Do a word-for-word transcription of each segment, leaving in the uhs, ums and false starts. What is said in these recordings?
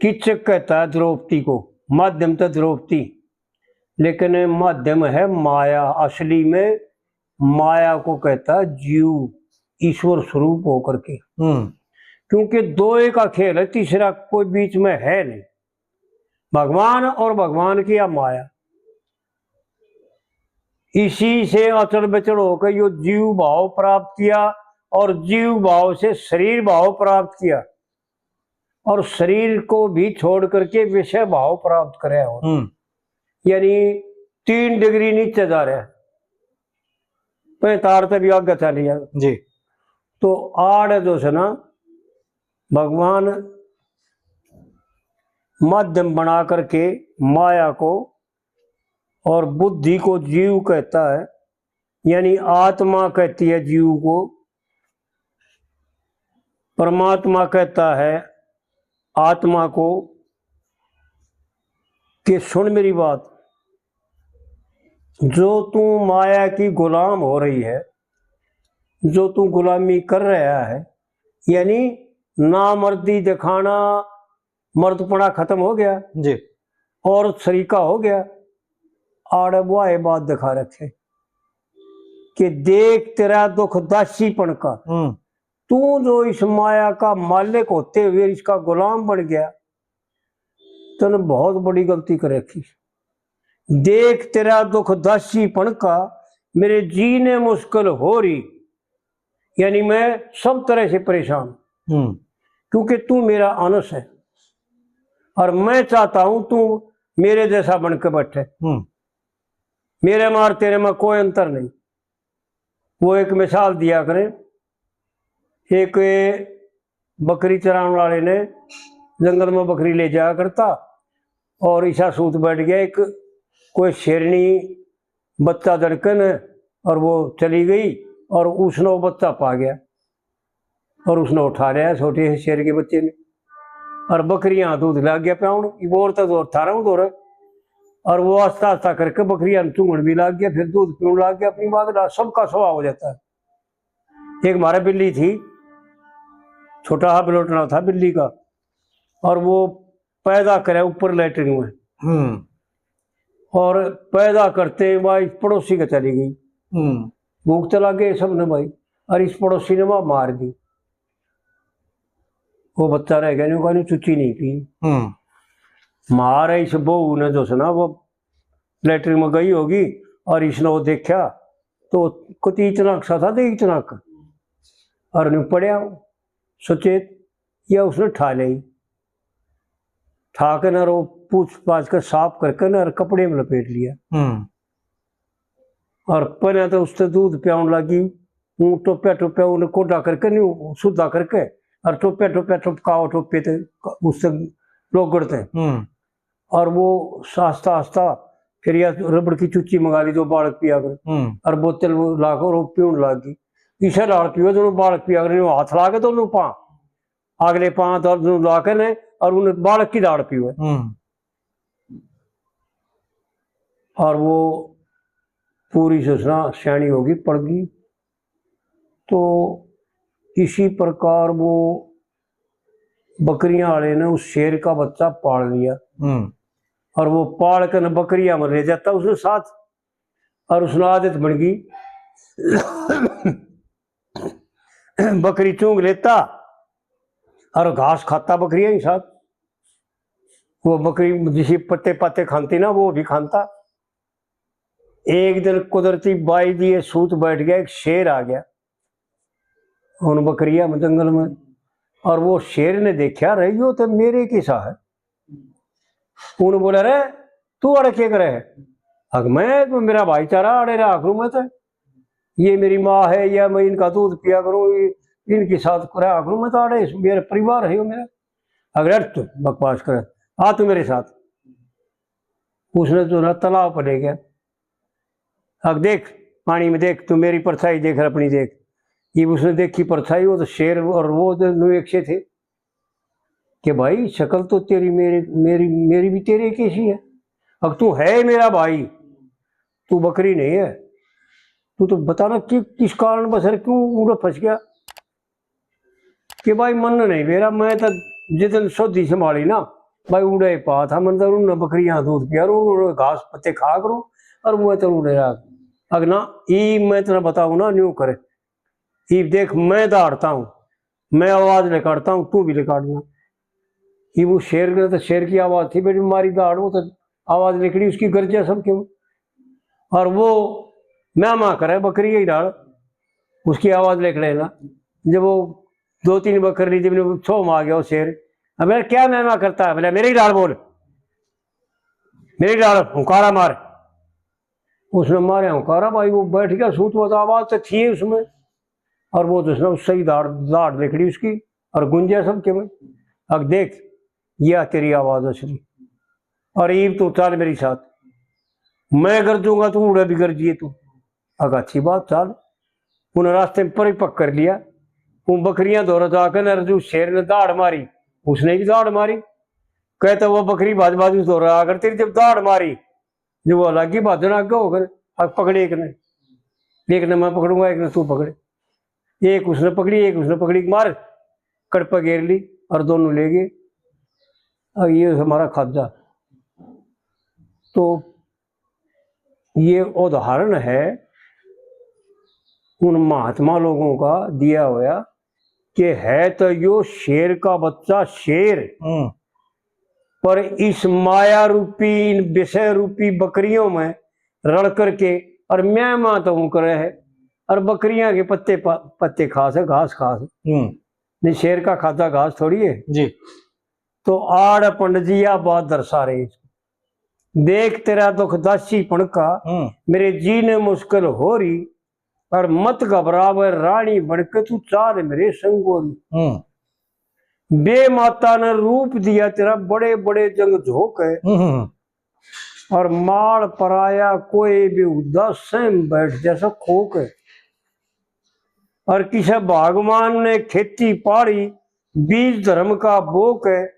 कीचक कहता है द्रौपदी को, माध्यम तो द्रौपदी, लेकिन माध्यम है माया। असली में माया को कहता है जीव, ईश्वर स्वरूप होकर के। हम्म। क्योंकि दोए का खेल है, तीसरा कोई बीच में है नहीं। भगवान और भगवान की या माया, इसी से अचल विचल होकर यो जीव भाव प्राप्त किया और जीव भाव से शरीर भाव प्राप्त किया और शरीर को भी छोड़ करके विषय भाव प्राप्त करे हो। हम्म। यानी तीन डिग्री नीचे जा रहा है, पैंतार तक भी आगे चल गया। जी। तो आड़ जो है ना, भगवान माध्यम बना करके माया को और बुद्धि को जीव कहता है, यानी आत्मा कहती है जीव को, परमात्मा कहता है आत्मा को कि सुन मेरी बात, जो तू माया की गुलाम हो रही है, जो तू गुलामी कर रहा है, यानी नामर्दी दिखाना, मर्दपणा खत्म हो गया जी। और सरीका हो गया। आड़े बुआए बात दिखा रखे कि देख तेरा दुख दासीपन का। हम्म। तू जो इस माया का मालिक होते हुए इसका गुलाम बन गया, तने बहुत बड़ी गलती कर रखी। देख तेरा दुख दासीपन का, मेरे जीने मुश्किल हो रही, यानी मैं सब तरह से परेशान। हम्म। क्योंकि तू मेरा अंश है और मैं चाहता हूं तू मेरे जैसा बन के बैठे। हम्म। मेरे में और तेरे में कोई अंतर नहीं। वो एक मिसाल दिया करें, एक बकरी चराने वाले ने जंगल में बकरी ले जाया करता और ईसा सूत बैठ गया एक कोई शेरनी बच्चा दड़कन और वो चली गई और उसने वो बच्चा पा गया और उसने उठा लिया छोटे से शेर के बच्चे ने। और बकरियां दूध लाग गया प्याउण, इब और तो दूर थारा हूँ दूर। और वो आस्ता आस्ता करके बकरियां चूंगण भी लाग गया, फिर दूध पीण लाग गया, अपनी बात ला, सबका स्वभाव हो जाता है। एक हमारे बिल्ली थी, छोटा हा बिलोटना था बिल्ली का, और वो पैदा करे ऊपर लेटरिन में। हम्म। और पैदा करते वह इस पड़ोसी के चली गई। हम्म। भूख तो लग गई सबने भाई, और इस पड़ोसी ने वह मार दी। वो बच्चा रह गया, न्यू कहने चुच्ची नहीं पी। हम्म। मार है इस बहू ने जो है ना, वो लेटरिन में गई होगी और इसने वो देखा तो कति इचनाक सा था, देख इचनाक, और न्यू पड़या सचेत, या उसने ठा ली। ठा के ना रो पूछ पाछ के साफ करके ना और कपड़े में लपेट लिया। हम्म। और पहले तो उससे दूध पियाउन लगी, ऊँ टोप्या टोप्या उन्हें कोडा करके, न्यू सुधा करके, और टोप्या टोप्या टपकाओ टोपे ते उससे लोगड़ ते। हम्म। और वो आस्ता आस्ता फिर या रबड़ की चुच्ची मंगा ली जो बालक पिया करे। हम्म। और बोतल वो लाकर वो पीण लाग गई। इसे लाड़ पीवे जो बालक पिया करे, न्यू हाथ ला के दोनों पां, अगले पां तो ला के ने और उन्हें बालक की लाड़ पीवे। हम्म। और वो पूरी सुसना स्याणी होगी, पड़ गई। तो इसी प्रकार वो बकरियां वाले ने उस शेर का बच्चा पाल लिया। हम्म। और वो पाल के न बकरियां में ले जाता उसने साथ, और उसने आदत बन गई। बकरी चूंग लेता और घास खाता बकरियां ही साथ। वो बकरी जिसी पत्ते पत्ते खाती ना, वो भी खाता। एक दिन कुदरती बाई दिए सूत बैठ गया, एक शेर आ गया उन बकरिया में जंगल में। और वो शेर ने देखा, "रे, यो तो मेरे किसा है।" उन बोला, "रे, तू अड़ के करे है?" "अग मैं तो मेरा भाईचारा अड़े रहा करूँ, मैं तो, ये मेरी माँ है या मैं इनका दूध पिया करूँ, ये इनके साथ रहा करूँ, मैं तो अड़े, मेरा परिवार है यो मेरा।" "अगर तू बकवास करे, आ तू मेरे साथ।" उसने तो ना तालाब पर ले गया। "अब देख, पानी में देख, तू मेरी परछाई देख और अपनी देख।" ये उसने देखी परछाई, वो तो शेर और वो तो न्यू एक से थे कि भाई, शक्ल तो तेरी मेरी, मेरी, मेरी भी तेरे कैसी है। अब तू है मेरा भाई, तू बकरी नहीं है, तू तो बता ना कि किस कारण बसर क्यों उड़े फंस गया। कि भाई, मन नहीं मेरा, मैं तो जितन सोधी संभाली ना, भाई उड़े पा था, मन तो उन्हें बकरियां दूध पिया रो, उन्हें घास पत्ते खा करो, और मैं तो उड़े रहा। अगना, ई मैं तेरा बताऊँ ना, न्यू करे। ई देख, मैं दहाड़ता हूँ, मैं आवाज निकालता हूँ, तू भी निकालना। ये वो शेर ने तो शेर की आवाज थी, बेटी मारी दहाड़, वो तो आवाज निकली उसकी, गरजे सब क्यों। और वो मैं माँ करे बकरी ही डाल, उसकी आवाज निकले ना। जब वो दो तीन बकरी ली, जब वो छो में आ गया वो शेर, अब यार क्या मैं माँ करता है, बोले मेरी डाल बोल, मेरी डाल हुंकारा मार। उसने मारे हुंकारा, भाई वो बैठ गया सूत, वो तो आवाज तो थी उसमें। और वो तो उसने उससे ही दाड़ दाड़ निकली उसकी, और गुंजे सब के में। अब देख, यह तेरी आवाज असली। और ईब तू चल मेरे साथ, मैं गरजूंगा, तू उड़े भी गरजिए तू। अग अच्छी बात, चल। उन्हें रास्ते में पर ही पकड़ लिया। वो बकरियां धोरा जाकर न रजू शेर ने दाड़ मारी, उसने भी दाड़ मारी। कहता वो बकरी भाज भाज उस धोरा आकर तेरी जब दाड़ मारी, जो वो अलग ही भाजन आगे होकर, अब पकड़े एक ने, एक ने मैं पकड़ूंगा, एक ने तू पकड़े। एक उसने पकड़ी, एक उसने पकड़ी, मार कड़ पे घेर ली और दोनों ले गए। अब ये हमारा खाजा। तो ये उदाहरण है उन महात्मा लोगों का दिया होया कि है तो यो शेर का बच्चा शेर, हम्म। पर इस माया रूपी, इन विषय रूपी बकरियों में रल करके और मैं माँ तो हूँ करे है और बकरियां के पत्ते पा-, पत्ते खास है, घास खास है। हम्म। नहीं, शेर का खाता घास थोड़ी है। जी। तो आड़ पंडित जी या बात दर्शा रहे। देख तेरा दुख दासीपण का, हम्म। मेरे जी ने मुश्किल हो रही, पर मत घबरावे रानी बन के तू चाल मेरे संग गोरी। हम्म। बे माता ने रूप दिया तेरा बड़े बड़े जंग झोंक है। हम्म। और माल पराया कोई भी उदास सहम बैठ जैसा खोक है। और किसे भगवान ने खेती पाड़ी बीज धर्म का बोक है।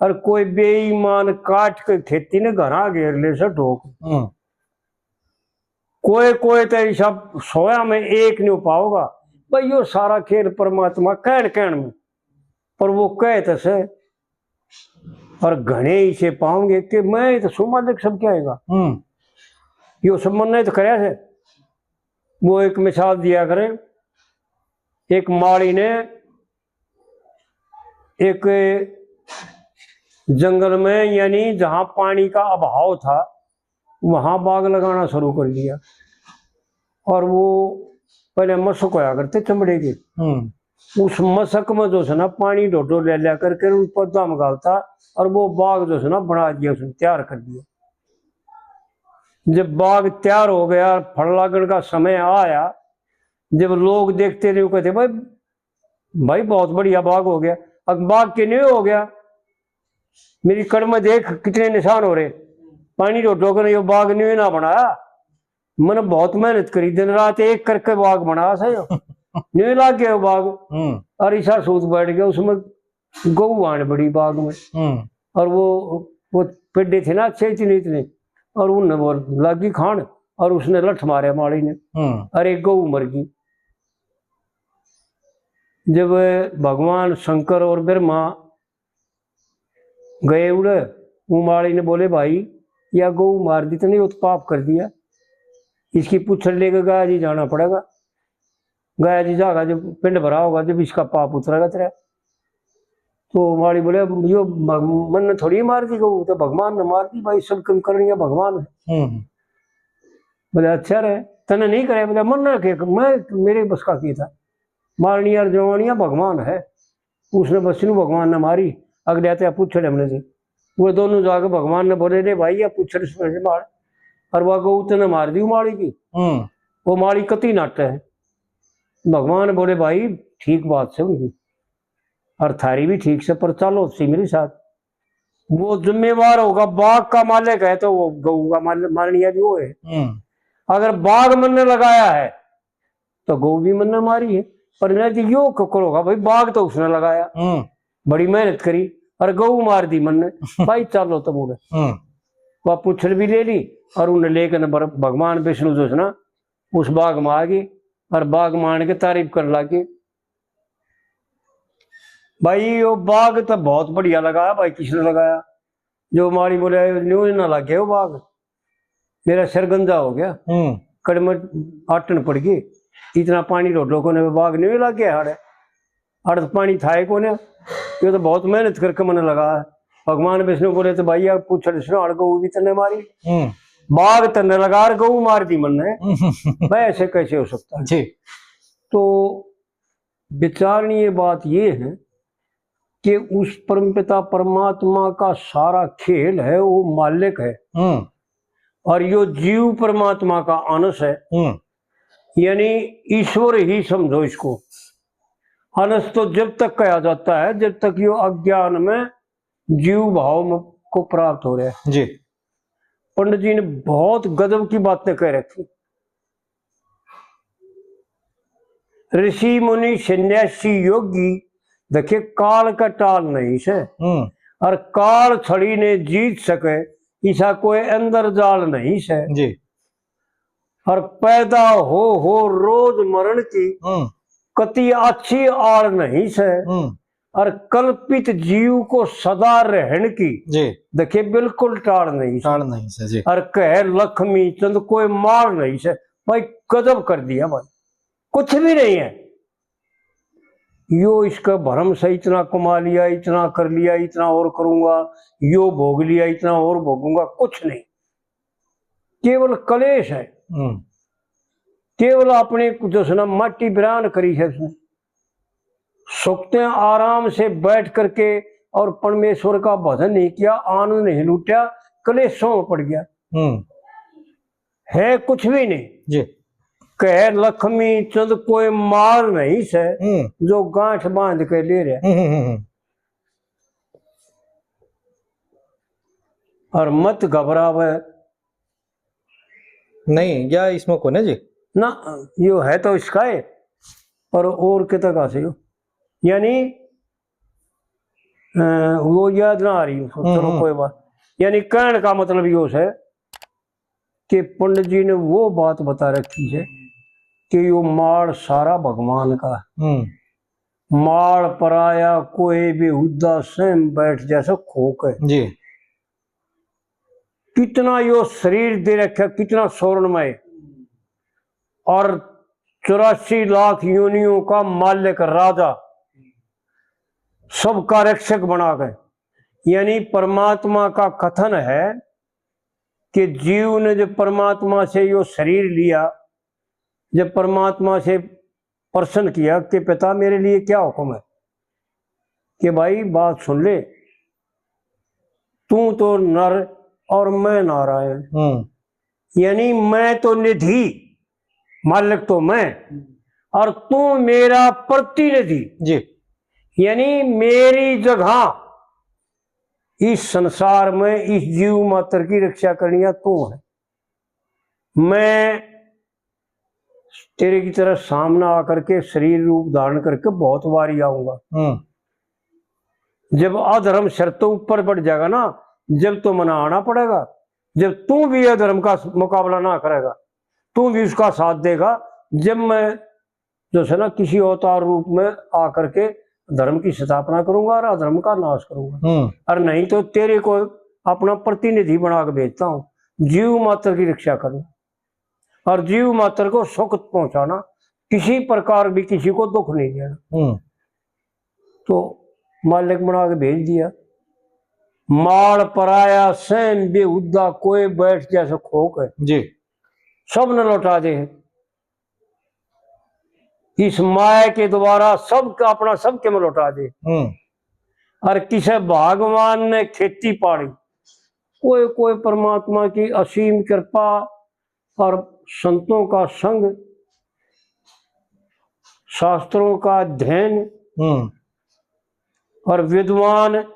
और कोई बेईमान काट के खेती ने घरा घेर ले से ठोक। हम्म। कोई कोई तो ऐसा सोया में एक नहीं पाओगा। भाई यो सारा खेल परमात्मा कहन कहन में, पर वो कहे तो से। और घने इसे पाओगे कि मैं तो सुमालिक सब क्या आएगा। हम्म। यो सब मन नहीं तो करया से। वो एक मिसाल दिया करें, एक माली ने एक जंगल में, यानी जहाँ पानी का अभाव था, वहाँ बाग लगाना शुरू कर दिया। और वो पहले मशक होया करते चमड़े के, हम्म। उस मशक में जो है ना पानी ढोढो ले लिया करके उन पौधा में घालता और वो बाग जो है ना बना दिया, उसने तैयार कर दिया। जब बाग तैयार हो गया, फल लागण का समय आया, जब लोग देखते रहे, कहते, भाई, भाई, बहुत बढ़िया बाग हो गया। अब बाग के न्यू हो गया, मेरी कड़ में देख कितने निशान हो रहे, पानी ढोढो कर यो बाग न्यू ना बनाया। मैंने बहुत मेहनत करी, दिन रात एक करके बाग बनाया से यो। न्यू लाग गया यो बाग। हम्म। और ईसा सूत बैठ गया, उसमें गऊ आन बड़ी बाग में। हम्म। और वो, वो पेडे थे ना अच्छे इतने इतने, और उनने वो लागी खान, और उसने लठ मारे माली ने, हम्म। और एक गऊ मर गई। जब भगवान शंकर और ब्रह्मा गए उड़े, वो माली ने बोले, भाई, या गऊ मार दी तने, यो तो पाप कर दिया, इसकी पूछड़ लेके गाया जी जाना पड़ेगा। गाया जी जागा, जब पिंड भरा होगा, जब इसका पाप उतरेगा तेरा। तो माली बोले, यो भग-, मन ने थोड़ी मार दी गऊ, तो भगवान ने मार दी, भाई, सब कम करनी है भगवान है। हम्म। बोले, अच्छा रे, तने नहीं करे? बोले, मन ने के, मैं, मेरे बस का की था, मारनी यार जवानिया भगवान है। उसने बस नू भगवान ने मारी, अगले आते पूछड़ हमने से। वो दोनों जाके भगवान ने बोले, रे भाई, या पूछड़ से मार, और वह गऊ तने मार दी माली की। हम्म। वो माली कती नाटे है। भगवान बोले, भाई, ठीक बात से उनकी, और थारी भी ठीक से, पर चलो सी मेरे साथ। वो जिम्मेवार होगा, बाग का मालिक है, तो वो गऊ का माल-, मारनिया भी वो है। हम्म। अगर बाग मन ने लगाया है, तो गऊ भी मन ने मारी है, पर नहीं तो यो ककर होगा, भाई, बाग तो उसने लगाया, हम्म। बड़ी मेहनत करी, और गऊ मार दी मन ने। भाई, चलो तो बोले। हम्म। वह पूछड़ भी ले ली, और उन्हें लेकर बर-, भगवान विष्णु जो है ना, उस बाग में आ गए, और बाग में आन के तारीफ करने लग गए। भाई, यो बाग तो बहुत बढ़िया लगाया भाई, किसने लगाया? जो माड़ी बोले, "न्यू ना लग गया वो बाग, मेरा सिर गंदा हो गया, हम्म। कड़मट आटन पड़ गई, इतना पानी रोडो को ने बाग न्यू लग गया हाड़े।" अड़ तो पानी था ही कोने, ये तो बहुत मेहनत करके मन्ने लगा है। भगवान विष्णु बोले, "तो भाई, आप पूछड़ सुनाड़ गऊ भी तन्ने मारी, हम्म। बाग तन्ने लगा और गऊ मार दी मन्ने।" मैं ऐसे कैसे हो सकता है? जी। तो विचारणीय बात ये है कि उस परमपिता परमात्मा का सारा खेल है, वो मालिक है। हम्म। और यो जीव परमात्मा का अंश है। हम्म। यानी ईश्वर ही समझो इसको। अंश तो जब तक कहा जाता है, जब तक यो अज्ञान में जीव भाव में, को प्राप्त हो रहा है। जी। पंडित जी ने बहुत गजब की बातें कह रखी। ऋषि मुनि सन्यासी योगी, देखे, काल का टाल नहीं से। हम्म। और काल छड़ी ने जीत सके, इसा कोई अंदर जाल नहीं से। जी। और पैदा हो, हो रोज मरण की, हम्म। कति अच्छी आड़ नहीं से। हम्म। और कल्पित जीव को सदा रहन की, जी। देखे, बिल्कुल टाल नहीं से। टाल नहीं से, जी। और कहे लक्ष्मी चंद कोई माल नहीं से। भाई, गजब कर दिया भाई, कुछ भी नहीं है। यो इसका भरम से इतना कमा लिया, इतना कर लिया, इतना और करूंगा, यो भोग लिया, इतना और भोगूंगा, कुछ नहीं। केवल कलेश है। हम्म। केवल अपने जो है ना, माटी बिरान करी है उसने। सुकते आराम से बैठ करके और परमेश्वर का भजन नहीं किया, आनंद नहीं लूटा, कलेशों में पड़ गया। हम्म। है कुछ भी नहीं। जी। कह लक्ष्मी चंद कोई माल नहीं से, हम्म। जो गांठ बांध के ले रहे। हम्म, हम्म, हम्म। और मत घबरावे। नहीं, या इसमें कोने जी। ना, यो है तो इसका है, पर और कितना का से यो? यानी, अ, वो याद ना आ रही, हम्म, चलो हम्म। कोई बात। यानी कहने का मतलब यो है कि पंडित जी ने वो बात बता रखी है कि यो माल सारा भगवान का। हम्म। माल पराया कोई भी हुद्दा, सहम बैठ जैसे खोक है। जी। कितना यो शरीर दे रखा, कितना स्वर्णमय, और चौरासी लाख योनियों का मालिक राजा, सबका रक्षक बना के। यानी परमात्मा का कथन है कि जीव ने जब परमात्मा से यो शरीर लिया, जब परमात्मा से प्रश्न किया कि पिता, मेरे लिए क्या हुक्म है, कि भाई, बात सुन ले, तू तो नर और मैं नारायण। हम्म। यानी मैं तो निधि, मालिक तो मैं, और तू मेरा प्रतिनिधि। जी। यानी मेरी जगह इस संसार में इस जीव मात्र की रक्षा करनी है तू है। मैं तेरे की तरह सामने आकर के शरीर रूप धारण करके बहुत बारी आऊंगा। हम्म। जब अधर्म सिर तो ऊपर बढ़ जाएगा ना, जब तो मना आना पड़ेगा, जब तू भी अधर्म का मुकाबला ना करेगा, तू भी उसका साथ देगा, जब मैं जो है ना किसी अवतार रूप में आकर के धर्म की स्थापना करूंगा और अधर्म का नाश करूंगा। हम्म। और नहीं तो तेरे को अपना प्रतिनिधि बना के भेजता हूँ, जीव मात्र की रक्षा करना और जीव मात्र को सुख पहुंचाना, किसी प्रकार भी किसी को दुख नहीं देना। हम्म। तो मालिक बना के भेज दिया। माल पराया सहम बेहुदा, कोई बैठ जैसे खोक है। जी। सब ने लौटा दे। इस माया के द्वारा सब का अपना सब के में लौटा दे। हम्म। और किसे भगवान ने खेती पाड़ी, कोई, कोई परमात्मा की असीम कृपा और संतों का संग, शास्त्रों का अध्ययन हम्म। और विद्वान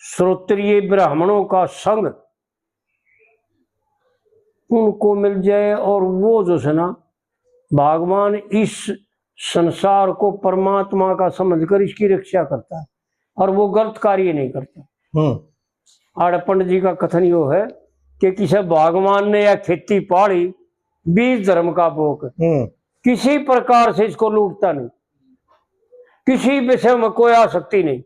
श्रोत्रिय ब्राह्मणों का संग उनको मिल जाए और वो जो है ना, भगवान इस संसार को परमात्मा का समझकर इसकी रक्षा करता है और वो गलत कार्य नहीं करता। हम्म। आड़े पंडित जी का कथन यो है कि किसे भगवान ने या खेती पाली, बीज धर्म का बोक, हम्म। किसी प्रकार से इसको लूटता नहीं, किसी विषय में कोई आसक्ति नहीं।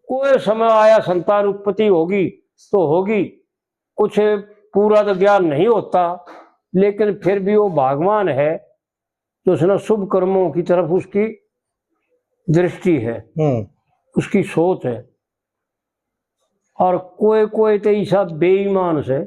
कोई समय आया, संतान उत्पत्ति होगी तो होगी, कुछ पूरा तो ज्ञान नहीं होता, लेकिन फिर भी वो भगवान है, तो उसने शुभ कर्मों की तरफ उसकी दृष्टि है, हम्म। उसकी सोच है। और कोई कोई तो ऐसा बेईमान से,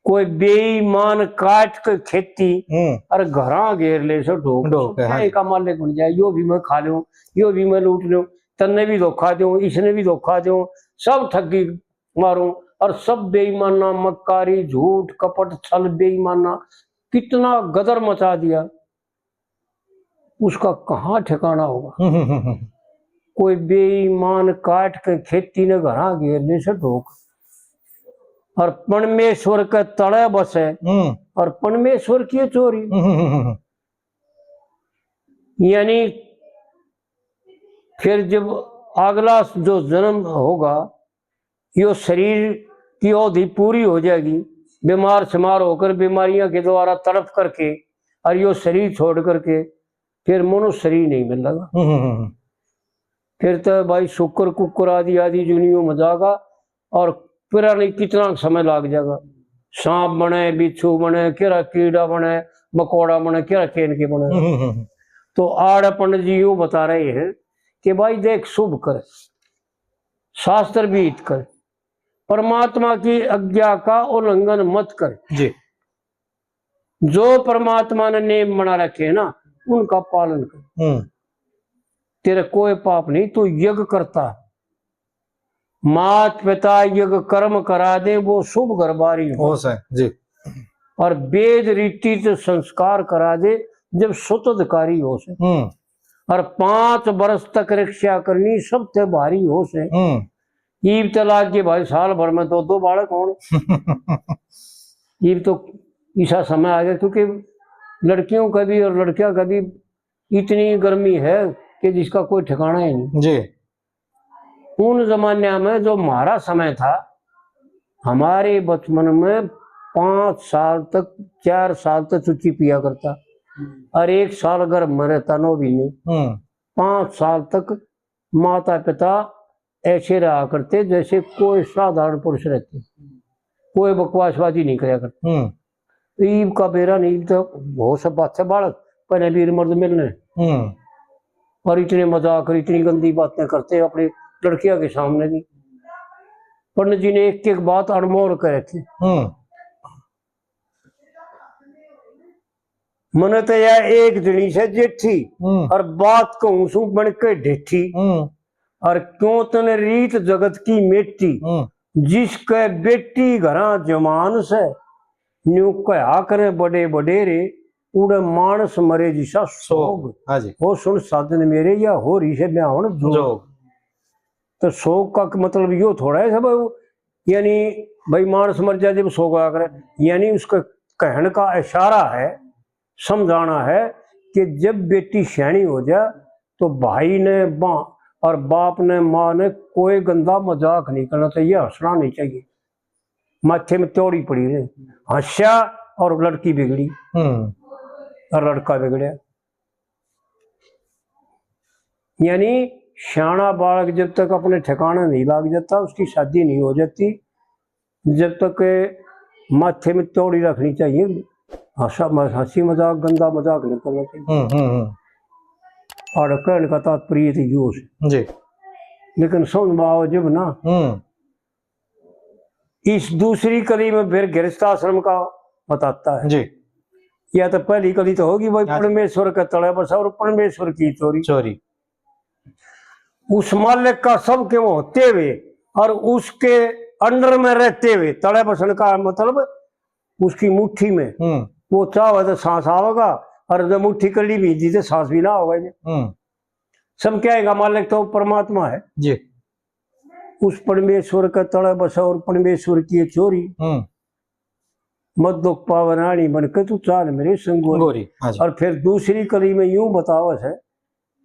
कोई बेईमान काट के खेती हम्म। और घरां घेर ले से ढोक, ढोक, हाँ। का मालिक बन जाए, यो भी मैं खा लूं, यो भी मैं लूट लूं, तन्ने भी धोखा दूं, इसने भी धोखा दूं, सब ठगी मारूं। और सब बेईमाना, मक्कारी, झूठ, कपट, छल, बेईमाना, कितना गदर मचा दिया, उसका कहाँ ठिकाना होगा? हम्म, हम्म, हम्म, हम्म। कोई बेईमान काट के खेती ने घरां घेरने से ढोक, और परमेश्वर के तले बसे, हम्म। और परमेश्वर की चोरी। हम्म, हम्म, हम्म, हम्म। यानी फिर जब अगला जो जन्म होगा, यो शरीर की अवधि पूरी हो जाएगी, बीमार शिमार होकर, बीमारियां के द्वारा तड़प करके, और यो शरीर छोड़ करके फिर मनुष्य शरीर नहीं मिलेगा। हम्म, हम्म, हम्म। फिर तो भाई शुक्र कुकर आदि आदि दुनिया में जागा, और पता नहीं कितना समय लाग जाएगा। सांप बने, बिच्छू बने, केरा कीड़ा बने, मकोड़ा बने, केरा केन के बने। हम्म, हम्म, हम्म। तो आड़े पंडित जी यूं बता रहे हैं कि भाई देख, शुभ कर, शास्त्र विहित कर, परमात्मा की आज्ञा का उल्लंघन मत कर। जी। जो परमात्मा ने नियम बना रखे हैं ना, उनका पालन कर। हम्म। तेरे कोई पाप नहीं, तू यज्ञ करता। मात पिता यज्ञ कर्म करा दे, वो शुभ घर बारी हो। हो सै, जी। और वेद रीति से संस्कार करा दे, जब सुतधिकारी हो सै। हम्म। और पांच वर्ष तक रक्षा करनी, सबसे भारी हो सै। हम्म। ईब तो लाग के भाई साल भर में दो दो बालक होण। ईब तो ऐसा समय आ गया, क्योंकि लड़कियों का भी और लड़कियों का भी इतनी गर्मी है कि जिसका कोई ठिकाना ही नहीं। जी। उन जमाने में जो हमारा समय था, हमारे बचपन में पाँच साल तक, चार साल तक चुच्ची पिया करता, और एक साल गर्भ में रहता, नौ महीने। हम्म। पाँच साल तक माता पिता ऐसे रहा करते जैसे कोई साधारण पुरुष रहते, कोई बकवासबाजी नहीं करया करते। हम्म। ईब का बेरा नहीं, ईब तो बहुत सब बात है, बालक पहले वीर मर्द मिलने। हम्म। और इतने मजाक और इतनी गंदी बातें करते अपनी लड़कियां के सामने भी। पंडित जी ने एक एक बात अनमोल कर रखी। हम्म। मने तो या एक जनी से जेठी, हम्म। और बात कहूं सू बन के ढेठी। हम्म। और क्यों तने रीत जगत की मेटी, हम्म। जिसके बेटी घरां जवान से, न्यू कहा करे बड़े बड़े रे, उड़े मानस मरे जिसा सोग। हाँ जी। हो सुन साजन मेरे, या हो रही से ब्याहण जोग। जोग। तो सोग का मतलब यो थोड़ा है सब, यानी भाई मानस मर जाए जब सोग होया करे, यानी उसका कहने का इशारा है, समझाना है कि जब बेटी स्याणी हो जाए तो भाई ने बा-, और बाप ने, माँ ने कोई गंदा मजाक नहीं करना चाहिए, हंसना नहीं चाहिए। माथे में त्योड़ी पड़ी रहे, हंस्या और लड़की बिगड़ी, हम्म। और लड़का बिगड़या। यानी स्याणा बालक जब तक अपने ठिकाने नहीं लाग जाता, उसकी शादी नहीं हो जाती। जब तक माथे में त्योड़ी रखनी चाहिए, हंसा-, हंसी मजाक, गंदा मजाक नहीं करना चाहिए। हम्म, हम्म, हम्म। और कहने का तात्पर्य तो यो है। जी। लेकिन समझ में आओ जब ना, हम्म। इस दूसरी कली में फिर गृहस्थ आश्रम का बताता है। जी। या तो पहली कली तो होगी भाई, हाँ जी। परमेश्वर के तले बसा और परमेश्वर की चोरी। चोरी। उस मालिक का सब के होते हुए और उसके under में रहते हुए, तले बसन का मतलब उसकी मुट्ठी में, हम्म। वो चाहे तो सांस आवेगा, और जब मुट्ठी कली भींजी तो सांस भी ना होगा जी। हम्म। सब क्या है, मालिक तो परमात्मा है। जी। उस परमेश्वर के तले बसा और परमेश्वर की ये चोरी। हम्म। मत दुख पावे रानी बन के तू चाल मेरे संग गोरी। गोरी, हाँ जी। और फिर दूसरी कली में यूं बतावे है,